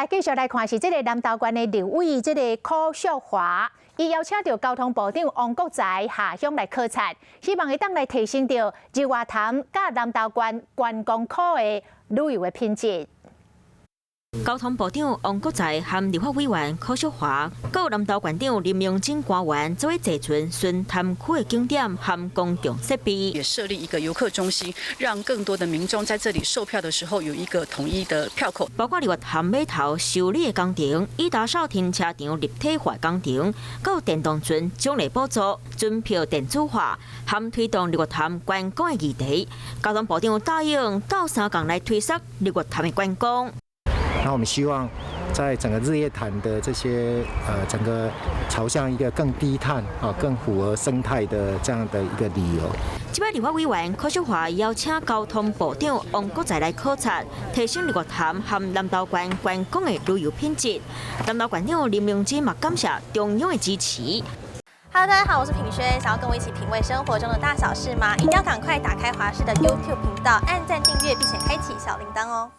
來繼續來看是這个南投縣的立委，這个柯淑華，伊邀請著交通部長王國材下鄉來考察，希望會當來提升著日月潭佮南投縣觀光區的旅遊的品質。交通部長王國材和立法委員柯淑華，佮南投縣長林明珍官員做伙坐船巡潭區的景點和公共設備，也設立一個遊客中心，讓更多的民眾在這裡售票的時候有一個統一的票口。包括日月潭碼頭修理的工程、伊達邵停車場立體化工程，佮電動船獎勵補助、船票電子化，和推動日月潭觀光的議題。交通部長答應鬥相共來推捒日月潭的觀光。那我們希望在整個日月潭的這些整個朝向一個更低碳啊、更符合生態的這樣的一個旅遊。這擺立法委員柯淑華邀請交通部長王國材來考察，提升日月潭和南投縣觀光的旅遊品質。南投縣長林明珍嘛感謝中央的支持。 Hello，大家好，我是品軒，想要跟我一起品味生活中的大小事嗎？一定要趕快打開華視的 YouTube 頻道，按讚訂閱，並且開啟小鈴鐺哦。